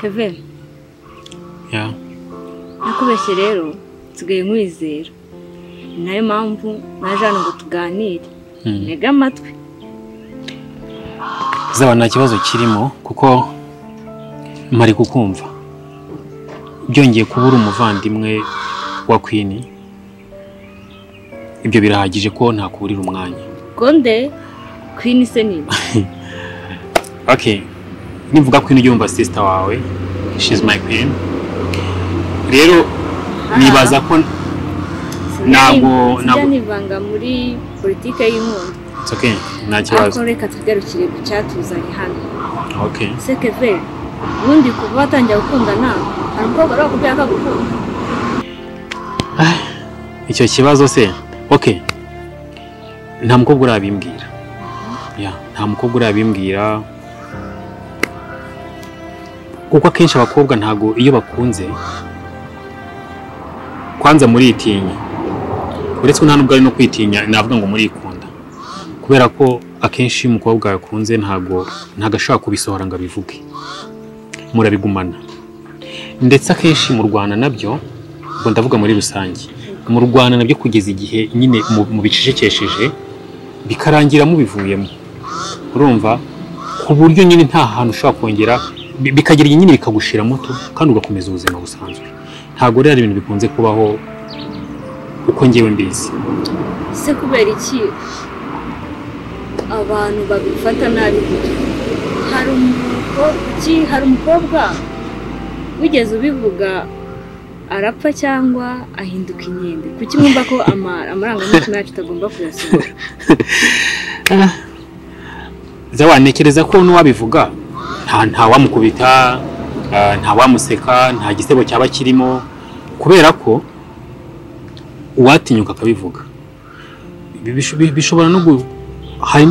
Kevin. Yeah. Nakubeshye rero nsigaye nkwizera. Ni nayo mpamvu naje hano ngo tuganire. Ntega amatwi. Zaba nta kibazo kirimo kuko mari kukumva. Byongeye kubura umuvandimwe wa Queen. Ibyo birahagije ko ntakuburira umwanya. Gonde Queen se ni? Okay. Nivuga Queen ujye sister wawe. She's my queen. Rero nibaza ko ntabwo nivanga muri politike y'inkondo. It's okay. Nta kibazo. Ariko reka tugarukire ku cyatuzanye hano. Okay. Se Kevin, ubundi kuva watangira gukundana, hari umukobwa urakubwira ko agukunda? Icyo kibazo se? Okay. Nta mukobwa urabimbwira. Yeah, nta mukobwa urabimbwira. Kuko akenshi abakobwa ntago iyo bakunze kwanza muritinya. Uretse ko nta nubwo ari no kwitinya, navuga ngo murikunda. Kubera ko akenshi umukobwa yakunze ntago ntagashaka kubisohora ngo abivuge. Murabigumana. Ndetse akenshi mu Rwanda nabyo, ngo ndavuga muri rusange, mu Rwanda nabyo kugeza igihe nyine mubicecekesheje bikarangira mubivuyemo. Urumva ku buryo nyine nta hantu ushobora kongera bikagira nyine bikagushira muto kandi ugakomeza ubuzima busanzwe. Ntago rero ibintu bikunze kubaho uko ngewe mbizi. Se kubera iki abantu babifata nabi gutyo? Hari umukobwa wigeze ubivuga arapfa cyangwa ahinduka inkende? Kuki mwumva ko amarangamutima yacu tutagomba kuyasohora? Zawa ntekereza ko n'uwabivuga nta wamukubita, nta wamuseka, nta gisebo cyaba kirimo, kubera ko uwatinyuka akabivuga bishobora no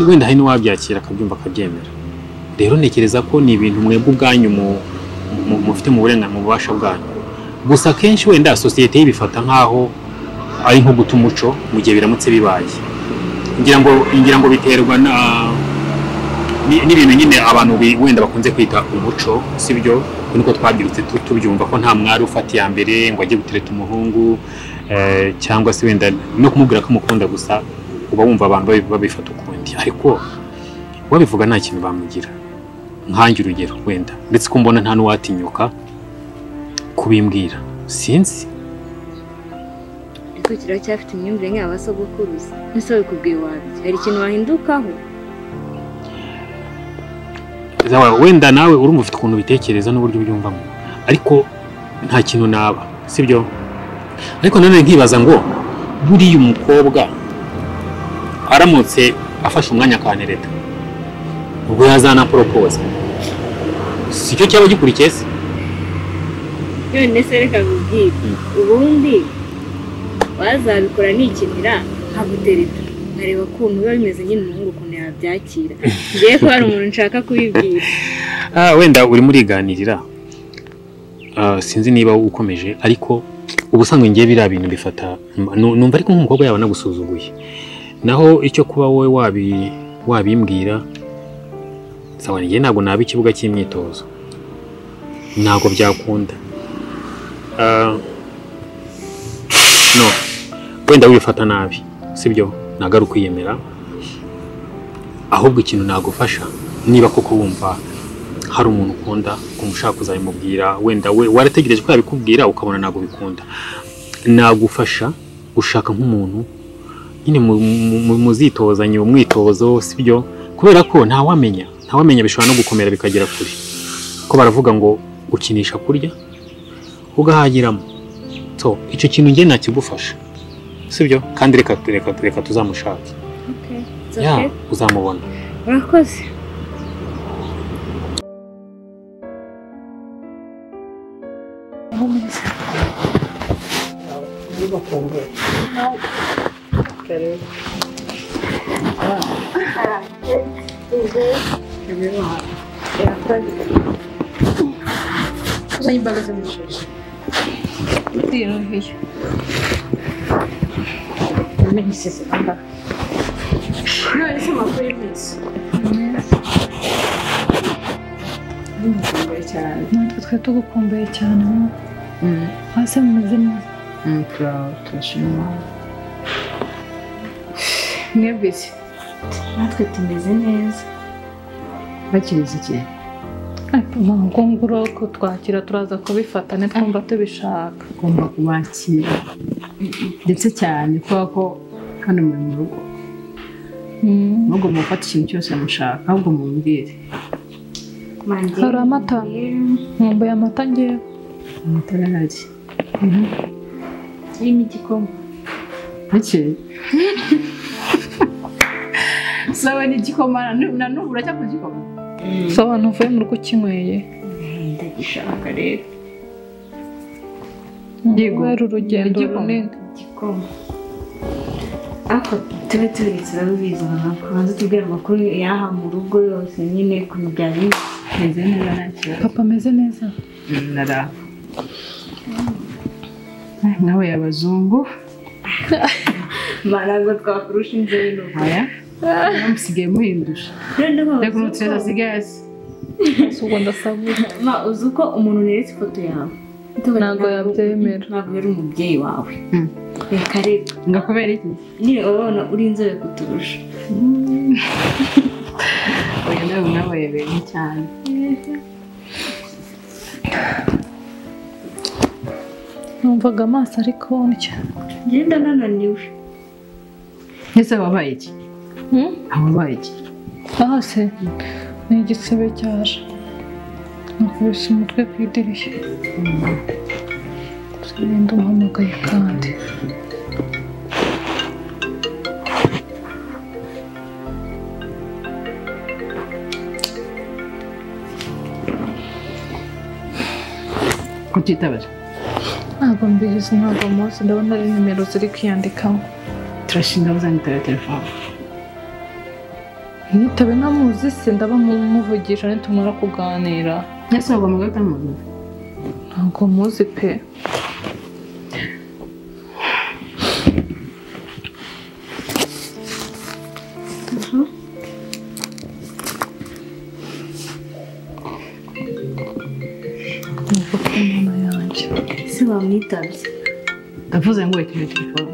wenda hari n'uwabyakira akabyumva akabyemera. Rero ntekereza ko ni ibintu mwebwe ubwanyu mufite mu burenganzira mu bubasha bwanyu. Gusa kenshi wenda sosiyete yibifata nkaho ari nko guta umuco mu gihe biramutse bibaye. Ngira ngo biterwa na n'ibintu nyine abantu wenda bakunze kwita umuco, sibyo? Niko twabyirutse tubyumva ko nta mwari ufata iya mbere ngo ajye gutereta umuhungu, cyangwa se wenda no kumubwira ko amukunda gusa uba wumva abantu babifata ukundi. Ariko wabivuga nta kintu bamugira. Nkanjye urugero wenda ndetse ko mbona nta n'uwatinyuka kubimbwira. Sinzi. Ariko kiracyafite imyumvire nk'abasogokuruza. Nise bikubwiye wabyo. Hari ikintu wahindukaho? Wenda nawe urumva ufite ukuntu bitekereza n'uburyo ubyumvamo, ariko nta kintu naba, sibyo? Ariko nanone nkibaza ngo buriya umukobwa aramutse afashe umwanya akantereta ubwo yazana propose, sicyo cyaba gikurikiye se? None se reka nkubwire, ubundi wazabikora nikinira nkagutereta nkareba ukuntu biba bimeze nyine umuhungu ukuntu yabyakira. Ngiye ko hari umuntu nshaka kubibwira. Wenda uri muriganirira, sinzi niba ukomeje, ariko ubusanzwe ngiye biriya bintu bifata numva ariko nk'umukobwa yaba nagusuzuguye. Naho icyo kuba wowe wabimbwira sawa, ngiye ntabwo naba ikibuga cy'imyitozo, ntabwo byakunda. No wenda wifata nabi, sibyo? Ntabwo ari ukwiyemera, ahubwo ikintu nagufasha niba koko wumva hari umuntu ukunda kumushaka uzabimubwira, wenda we warategereje ko yabikubwira ukabona ntabwo bikunda, nagufasha gushaka nk'umuntu nyine muzitozanye umwitozo, sibyo? Kubera ko ntawamenya bishobora no gukomera bikagera kure. Ko baravuga ngo ukinisha kurya ugahagiramo. So icyo kintu ngiye nakigufasha, sibyo? Kandi reka tuzamushake. Okay. Okay. Uzamubona. Urakoze. Mukumbuye cyane. Natwe twe tugukumbuye cyane. Hasi mumeze neza. Turashima. Mwebwe se? Natwe tumeze neza. Bakiriza iki? Ntabwo ngura kutwakira turaza kubifata nitwumva tubishaka. Ugomba kubakira ndetse cyane kubera ko hano muri mu rugo. Mugomba gufata ikintu cyose mushaka ahubwo mumbwire. Hari amata? Nkumbuye amata ngewe. Amata arahari. Irimo igikoma. Bake? Sawa ni igikoma na n'ubu uracyakora igikoma? Sawa ntuvuye mu rugo ukinyweye. Ndagishaka rero. Yego. Kubera urugendo runini. Igikoma. Ariko tube tubiretse urabizi mama, kubanza tubwira amakuru y'aha mu rugo yose nyine ukuntu byari bimeze neza nta kibazo. Papa ameze neza? Nara. Nawe abazungu. Marago twakurusha inzobe nuko. Aya. Musigaye muhindusha. Reka umutseza asigaye azi. Ubwo ndasabura. Ma uzi uko umuntu neretse ifoto yawe. Ntabwo yabyemera. Ntabwo yari umubyeyi wawe. Reka reka. Ngakubera iki? Ni urabona uri inzobe kuturusha. Oya nawe mwabaye beza cyane. Numvaga amaso ari kundya. Ngenda nananiwe. Ese wabaye iki? Wabaye iki? Aha se ni igisebe cyaje. Nakubise umutwe ku idirishya. Sininde umuhamagaye kandi. Kutitabara? Ntabwo mbizi, ntabwo muzi, ndabona ari nimero ziri kwiyandikamo. Turashinga uzanitaba telefone. Nitabe ntamuzi se ndaba muvugisha nitumara kuganira. Ese wagomba guhita muzi? Ntabwo muzi pe. Ese wamwitabye? Ndavuze ngo witebe telefone.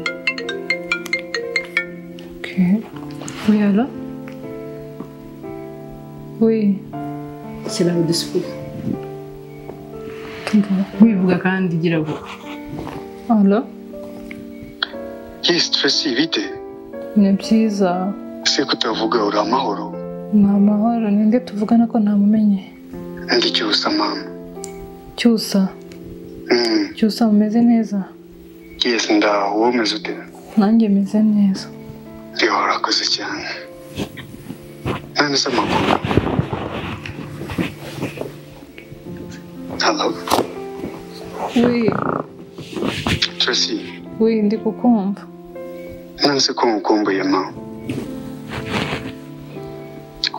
Okay. Oui, alors? Oui. Shyira loudspeaker. Wivuga kandi gira vuba. Allo? Yes, Tracy, bite? Ni byiza. Ese kutavuga uri amahoro? Ni amahoro, ninde tuvugana ko ntamumenye? Ndi Cyusa mama. Cyusa? Cyusa umeze neza? Yes, ndaho, wowe umeze ute? Nanjye meze neza. Yo, urakoze cyane. None se amakuru? Hello? Oui. Tracy. Oui, ndi kukumva. None se ko nkukumbuye ma?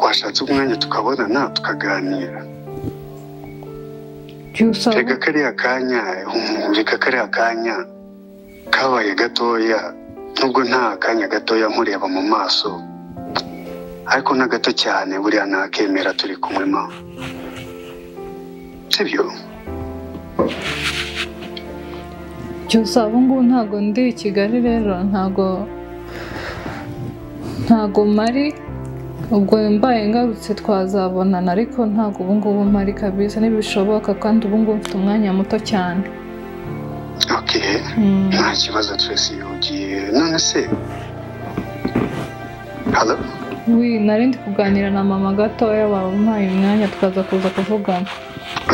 Washatse umwanya tukabonana tukaganira. Cyusa. Reka kariya kanya kabaye gatoya, nubwo nta kanya gatoya nkureba mu maso, ariko na gato cyane buriya nakemera turi kumwe ma. Sibyo? Cyusa ubu ngubu ntabwo ndi i Kigali rero, ntago mari, ubwo mbaye ngarutse twazabonana, ariko ntago ubu ngubu mari kabisa ntibishoboka kandi ubu ngubu mfite umwanya muto cyane. Okay. Nta kibazo Tracy, ugiye none se? Hello? Oui, nari ndi kuganira na mama gatoya, wampaye umwanya tukaza kuza kuvugana.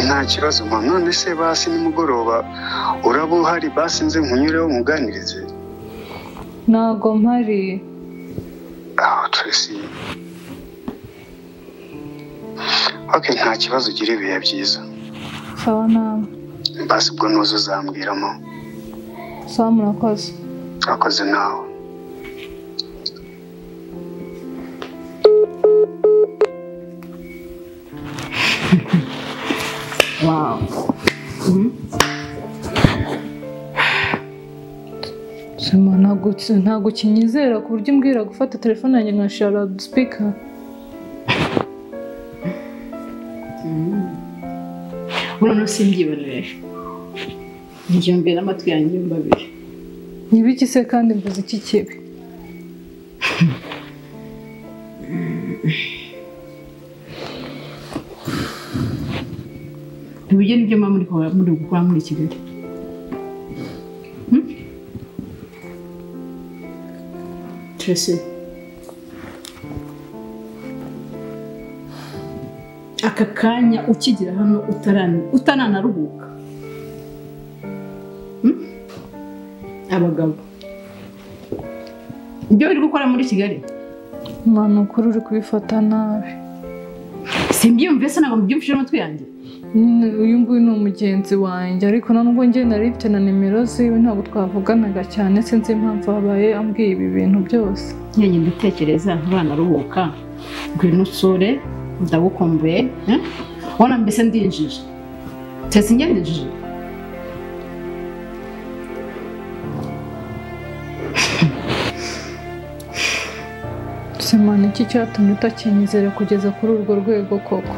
Nta kibazo mama, none se basi nimugoroba uraba uhari basi nze nkunyureho nkuganirize? Ntago mpari. Ah, Tracy. Okay, nta kibazo, ugira ibihe byiza. Sawa nawe. Basi ubwo nuza uzambwiramo. Sawa, murakoze. Urakoze nawe. Wow. Sema ntabwo ukinyizera ku buryo umbwira gufata telefone yanjye nkashyira loudspeaker. Ubu simbyiboneye. Ngiye n'amatwi yanjye mbabiri. Nibiki se kandi mvuze iki kibi? Ibyo nibyo mama muri gukora muri Kigali. Tracy. Aka kanya ukigira hano utaranaruhuka. Abagabo. Ibyo uri gukora muri Kigali? Mama ukuri uri kubifata nabi. Simbyumve se ntabwo mbyumvise amatwi yanjye. Uyu nguyu ni umugenzi wanjye ariko nubwo njye nari mfite na nimero ziwe ntabwo twavuganaga cyane, sinzi impamvu habaye ambwiye ibi bintu byose. Njye ndatekereza nturanaruhuka. Ngwino usure ndagukumbuye. Ubona mbese ndinjije. Tese njye ndinjije. Semana iki cyatumye utakinyizera kugeza kuri urwo rwego koko?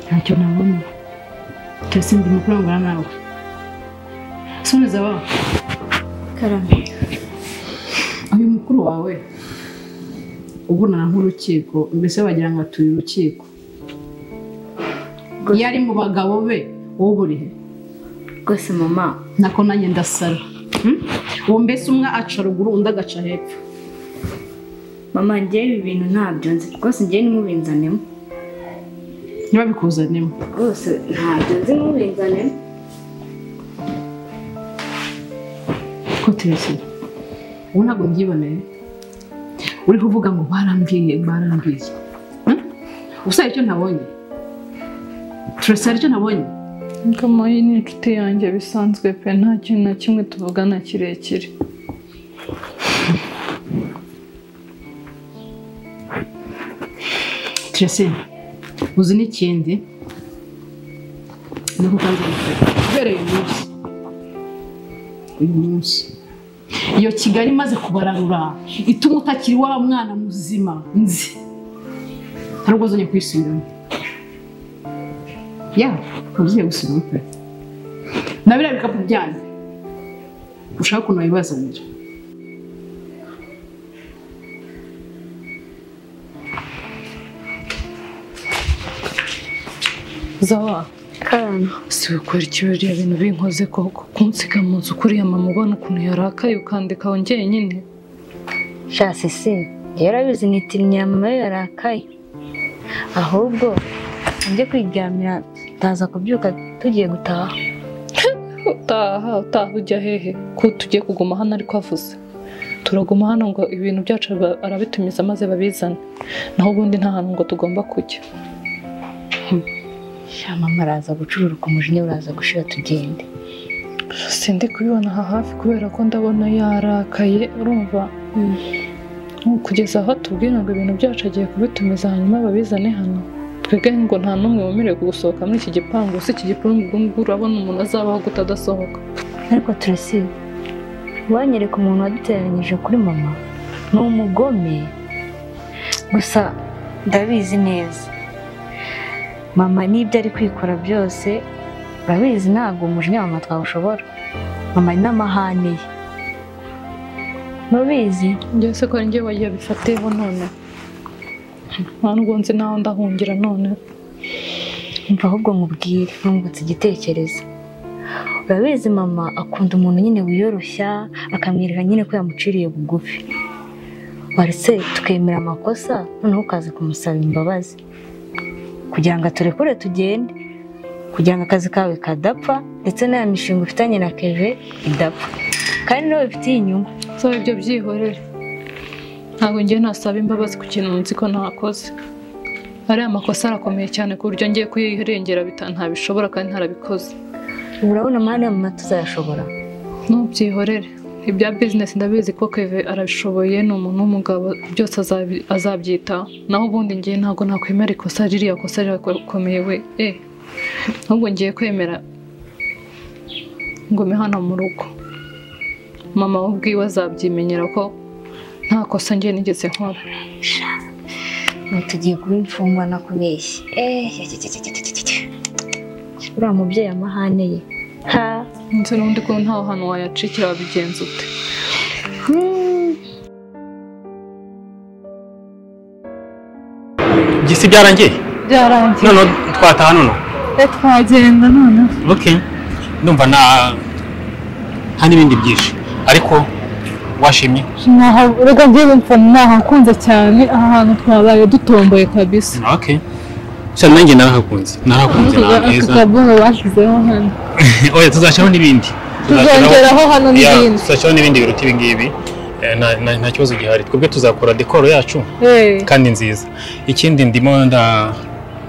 Ntacyo nabona. Tese ndi mukurangura nawe. Subiza wa. Karame. Uyu mukuru wawe ubona nk'urukiko, mbese wagira ngo atuye urukiko. Iyo ari mu bagabo be wowe uri he? Rwose mama nako nanjye ndasara. Uwo mbese umwe aca ruguru undi agaca hepfo. Mama njye ibi bintu ntabyo nzi rwose, njye nimubinzanemo. Niba bikuzanemo rwose ntabyo nzi nimubinzanemo. Ko Tracy ubu ntabwo mbyiboneye. Uri kuvuga ngo barambwiye. Usa icyo ntabonye. Tracy hari icyo ntabonye. Kamayi ni inshuti yanjye bisanzwe pe, nta kintu na kimwe tuvugana kirekire. Tracy uzi n'ikindi ni uko kubera uyu munsi iyo Kigali imaze kubararura ituma utakiri wa mwana muzima nzi ntabwo uzongeye kwisubiramo. Ya ugiye gusubiramo pe na biriya bikapu byanyu ushaka ukuntu wabibazanira. Zawa Karame. Si ukora iki biriya bintu binkoze koko kunsiga mu nzu kuriya mama ubona ukuntu yarakaye ukandika wongeye nyine. Sha sisi yarabizi nitinya mama yarakaye. Ahubwo njye kwiryamira ndaza kubyuka tugiye gutaha. Utaha ujya hehe ko tugiye kuguma hano ariko avuze. Turaguma hano ngo ibintu byacu arabitumiza maze babizane. Naho ubundi nta hantu ngo tugomba kujya. Mama araza gucururuka umujinya uraza gushira tugende. Sindi kubibona aha hafi kubera ko ndabona yarakaye urumva. Kugeza aho tubwira ngo ibintu byacu agiye kubitumiza hanyuma babizane hano. Twebwe ngo nta n'umwe wemerewe gusohoka muri iki gipangu, si iki gipangu ngo urabona umuntu azabaho gute adasohoka. Ariko Tracy wanyereka umuntu waduteranyije kuri mama ni umugome. Gusa ndabizi neza mama n'ibyo ari kwikora byose urabizi ntabwo umujinya mama twawushobora. Mama n'amahane ye nubizi. Njye se ko njye wayabifateho none nta nubwo nzi naho ndahungira none. Umva ahubwo nkubwire nungutse igitekerezo. Urabizi mama akunda umuntu nyine wiyoroshya akamwereka nyine ko yamuciriye bugufi. Waretse tukemera amakosa noneho ukaza kumusaba imbabazi kugira ngo aturekure tugende, kugira ngo akazi kawe kadapfa ndetse n'aya mishinga ufitanye na Keve idapfa kandi nawe bifitiye inyungu. So ibyo byihorere ntabwo ngiye nasaba imbabazi ku kintu nzi ko ntakoze. Ariya makosa arakomeye cyane ku buryo ngiye kuyirengera ntabishobora kandi ntarabikoze. Urabona amahane mama tuzayashobora. Ntubyihorere ibya business ndabizi ko Keve arabishoboye, ni umuntu w'umugabo byose azabyitaho. Naho ubundi ngiye ntabwo nakwemera ikosa ririya kosa rirakomeye we. Ahubwo ngiye kwemera ngome hano mu rugo. Mama we ubwiwe azabyimenyera ko nta kosa ngiye nigeze nkora. Tugiye kuba imfungwa nakubeshye. Uriya mubyeyi amahane ye. Ha, nse n'undi ko nta hantu wayacikira wabigenza ute? Gisi byarangiye? Byarangiye. None twataha none? Twagenda none. Okay. Ndumva na nta n'ibindi byinshi ariko washimye. Naho rega ngiye mfa nahakunze cyane aha hantu twabaye dutomboye kabisa. Okay. Cyane nanjye narahakunze. Narahakunze na heza. Akabungo bashizeho hano. Oya tuzashyiraho n'ibindi. Tuzongeraho hano n'ibindi. Tuzashyiraho n'ibindi biruta ibi ngibi. Nta kibazo gihari. Twebwe tuzakora decor yacu kandi nziza. Ikindi ndimo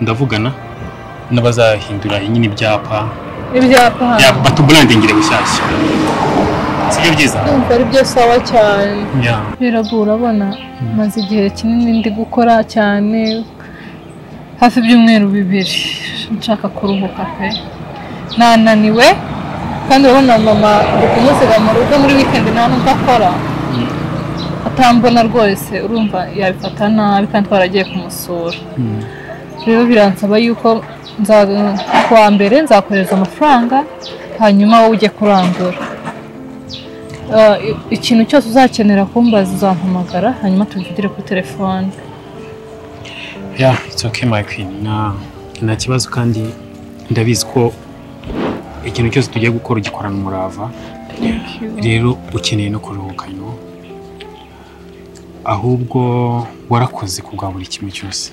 ndavugana n'abazahindura nyine ibyapa. Ibyapa. Ya batubrandingire bushyashya. Sibyo byiza? Ndumva ari byo sawa cyane. Biragura urabona maze igihe kinini ndi gukora cyane hafi ibyumweru bibiri nshaka kuruhuka pe. Nananiwe kandi urabona mama ndi kumusiga mu rugo muri weekend nta nubwo akora. Atambona rwose urumva yabifata nabi kandi twaragiye kumusura. Rero biransaba yuko kuwa mbere nzakohereza amafaranga hanyuma wowe ujye kurangura. Ikintu cyose uzakenera kumbaza uzampamagara hanyuma tubivugire kuri telefone. Yeah, it's okay my queen. Nta kibazo kandi ndabizi ko ikintu cyose tugiye gukora ugikorana umurava. Rero ukeneye no kuruhuka yo. Ahubwo warakoze ku bwa buri kimwe cyose.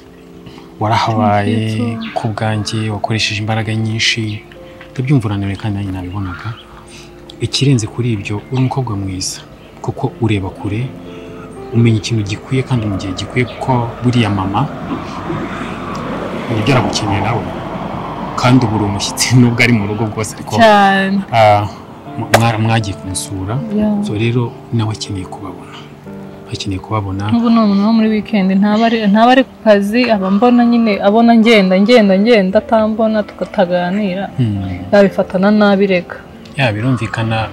Warahabaye ku bwanjye, wakoresheje imbaraga nyinshi. Ndabyumva urananiwe kandi nanjye nabibonaga. Ikirenze kuri ibyo uri umukobwa mwiza kuko ureba kure, umenya ikintu gikwiye kandi mu gihe gikwiye kuko buriya mama nibyo aragukeneye nawe kandi ubu uri umushyitsi nubwo ari mu rugo bwose ariko mwagiye kumusura. So rero nawe akeneye kubabona, akeneye kubabona. Ubu ni umuntu wo muri weekend ntaba ari ku kazi, aba mbona nyine abona ngenda ngenda ngenda atambona tukataganira yabifatana nabi reka. Ya birumvikana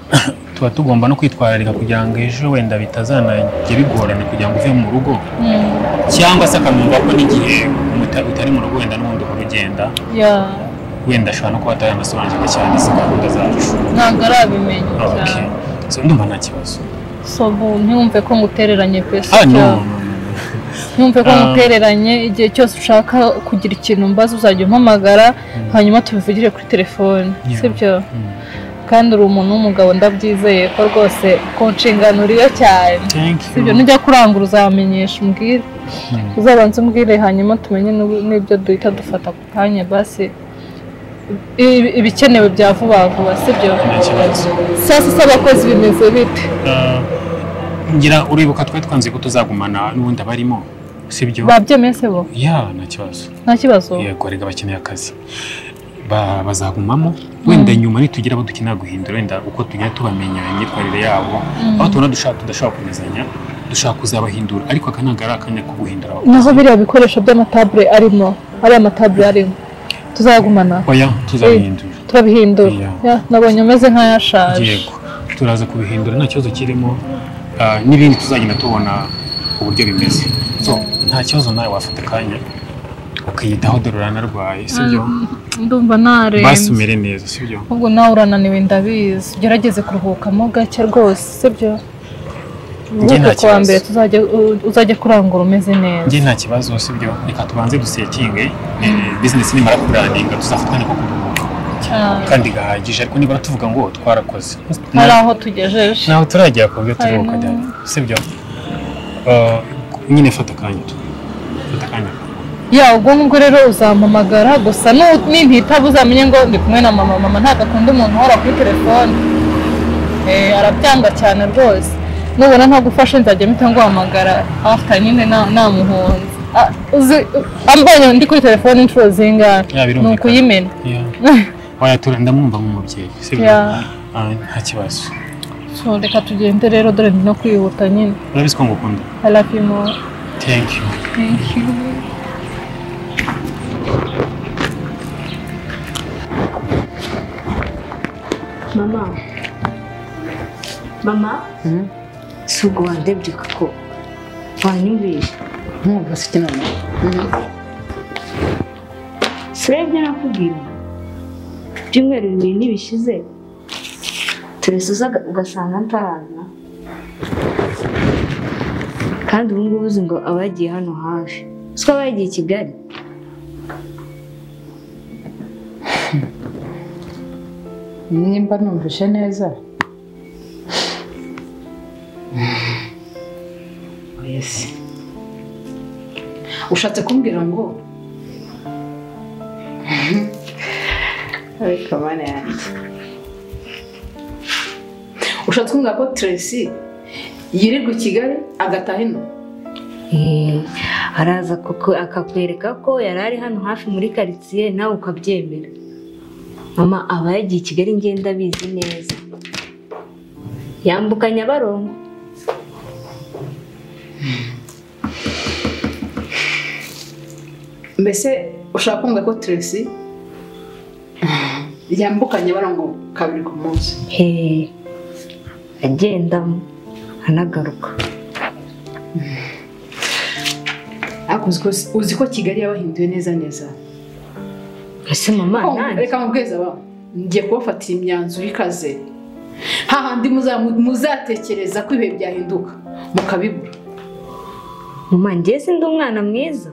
tuba tugomba no kwitwararika kugira ngo ejo wenda bitazanajya bigorana kugira ngo uve mu rugo cyangwa se akamwumva ko n'igihe utari mu rugo wenda n'ubundi uhora ugenda. Wenda ashobora no kuba atayanasobanukirwa cyane izi gahunda zacu. Ntabwo arabimenya cyane. So ndumva nta kibazo. So ntiwumve ko ngutereranye pe. Ntiwumve ko ngutereranye, igihe cyose ushaka kugira ikintu mbaza uzajya umpamagara hanyuma tubivugire kuri telefone, sibyo? Kandi uri umuntu w'umugabo ndabyizeye ko rwose ku nshingano uriyo cyane. Sibyo? Nujya kurangura uzamenyesha umbwire. Uzabanza umbwire hanyuma tumenye n'ibyo duhita dufata ku kanya basi ibikenewe bya vuba vuba, sibyo? Sasa se abakozi bimeze bite? Ngira uribuka twari twanze ko tuzagumana n'ubundi abarimo, sibyo? Babyemeye se bo? Ya, nta kibazo. Nta kibazo? Yego, rega bakeneye akazi. Bazagumamo wenda nyuma nitugira abo dukenera guhindura wenda uko tugenda tubamenya imyitwarire yabo aho tubona tudashobora kumezanya dushaka kuzabahindura ariko aka ntabwo ari akanya ko guhindura abakozi. Naho biriya bikoresho by'amatabure arimo, ariya matabure arimo tuzagumana? Oya, tuzabihindura. Turabihindura. Nabonye ameze nk'ayashaje. Yego, turaza kubihindura nta kibazo kirimo n'ibindi tuzagenda tubona uburyo bimeze. So nta kibazo nawe wafata akanya ukiyitaho dore uranarwaye, sibyo? Ndumva narembye. Basi umere neza, sibyo? Ubwo nawe urananiwe ndabizi. Ugerageze kuruhukamo gake rwose, sibyo? Njye nta kibazo. Mbere uzajya kurangura umeze neza. Njye nta kibazo, sibyo? Reka tubanze dusetinge business nimara kurandinga tuzafatanya ko kuruhuka. Kandi gahagije ariko nibara tuvuga ngo twarakoze. Hari aho tugejeje. Naho turajya ku byo turuhuka cyane, sibyo? Nyine fata akanya. Fata akanya. Ya ubwo ngubwo rero uzampamagara gusa nintitaba uzamenye ngo ndi kumwe na mama. Mama ntabwo akunda umuntu uhora kuri telefone. Arabyanga cyane rwose. Nubona ntagufashe nzajya mpita nguhamagara after nyine namuhunze. Ambonye ndi kuri telefone inshuro zingahe ni ukuyimena. Oya ndamwumva nk'umubyeyi, sibyo? Nta kibazo. So reka tugende rero dore ndi no kwihuta nyine. Urabizi ko ngukunda. I love you more. Thank you. Thank you. Mama, mama, si ubwo wandebye kuko wanyumvise. Nkumva se mama. Sirebye nakubwira. Ibyumweru bibiri ntibishize turese ugasanga ntaraza. Kandi ubu ngubu uzi ngo abagiye hano hafi siko abagiye i Kigali. Nimba numvise neza yes. Ushatse kumbwira ngo ariko bana yanjye ushatse kumbwira ko Tracy yirirwa i Kigali agataha ino? Araza akakwereka ko yari ari hano hafi muri quartier nawe ukabyemera. Mama aba yagiye i Kigali ngenda bizi neza. Yambuka Nyabarongo. Mbese ushaka kumbwira ko Tracy yambuka Nyabarongo kabiri ku munsi? Agenda anagaruka. Uzi ko Kigali yabahinduye neza neza. Ese mama nanjye reka mubweze aba ngiye kubafatira imyanzuro ikaze hahandi muzatekereza ko ibihe byahinduka mukabibura. Mama njye sindi umwana mwiza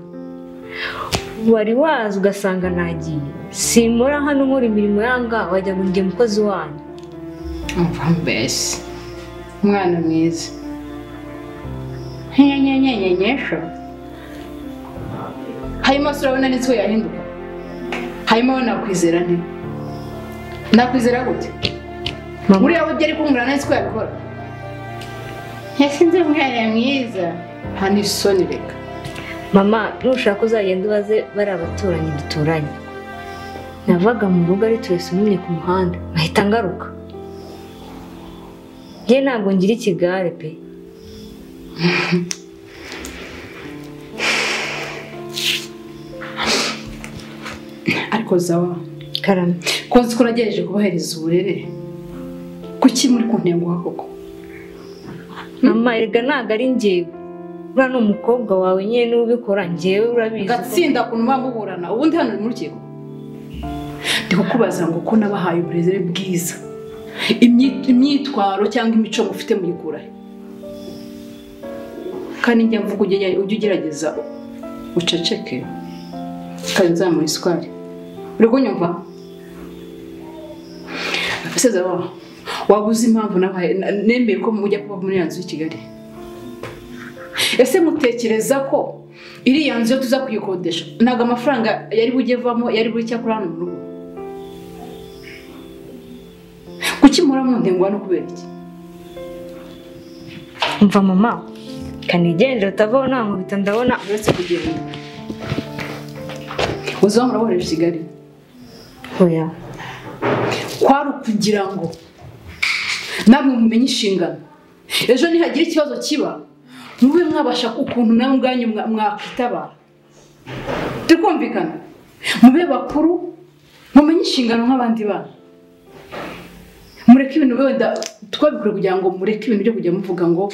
wari waza ugasanga nagiye simora hano nkora imirimo yanga wajya ngo njye mukozi wanyu. Umva mbese umwana mwiza nyenyenyenyenyesho hanyuma se urabona n'inzu yahinduka? Hanyuma we nakwizera nte? Nakwizera gute? Buriya we ibyo ari kumbwira nzi ko yabikora. Yasinze umwana mwiza nta n'isoni reka. Mama nushaka uzagenda ubaze bari abaturanyi duturanye. Navaga mu rugo ari twese umwe ku muhanda nkahita ngaruka. Njye ntabwo ngira ikigare pe. Ariko zawa karame ko nzi ko nagerageje kubahereza uburere kuki muri kuntenguha koko? Mama erega ntabwo ari njyewe, uriya ni umukobwa wawe nyine niwe ubikora, njyewe urabizi. Gatsinda ukuntu muba muburana ubundi hano uri mu rukiko. Ndi kukubaza ngo ko nabahaye uburere bwiza imyitwaro cyangwa imico mufite muyikura he? Kandi njya mvuga ujye ugerageza uceceke kandi nzamura isukari. Uri kunyumva? Seza waba uzi impamvu nemeye ko mujya kuba muri ya nzu y'i Kigali? Ese mutekereza ko iriya nzu yo tuza kuyikodesha ntabwo amafaranga yari bujyevamo yari buri cyakora hano mu rugo? Kuki muhora muntenguha no kubera iki? Umva mama kanigendera utavaho nankubita ndabona uretse kugenda. Uzi murabohereje i Kigali? Oya. Kwari ukugira ngo namwe mumenye inshingano. Ejo nihagira ikibazo kiba mube mwabasha ukuntu namwe ubwanyu mwakwitabara. Turi kumvikana? Mube bakuru mumenye inshingano nk'abandi bana. Mureke ibintu wenda twabikora kugira ngo mureke ibintu byo kujya muvuga ngo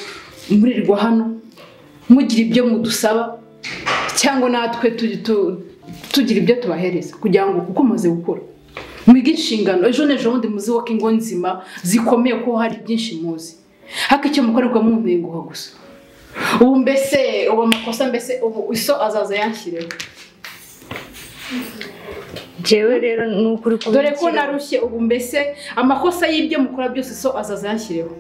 murirwa hano mugira ibyo mudusaba cyangwa natwe tugira ibyo tubahereza kugira ngo kuko mumaze gukura mwige inshingano. Ejo n'ejo bundi muziwoke ingo nzima zikomeye ko hari byinshi muzi. Haka icyo mukorerwa muntenguha gusa. Ubu mbese ubu amakosa mbese ubu iso azaza yanshyireho. Jewe rero nukuri ko dore ko narushye ubu mbese amakosa y'ibyo mukora byose so azaza yanshyireho.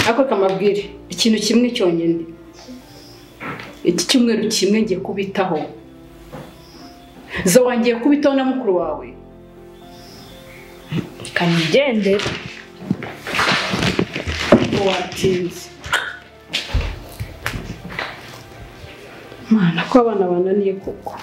Ariko kamabwire ikintu kimwe cyonyine. Iki cyumweru kimwe ngiye kubitaho. Zo wangiye kubitaho na mukuru wawe. Kanigende watinze. Mana ko abana bananiye koko.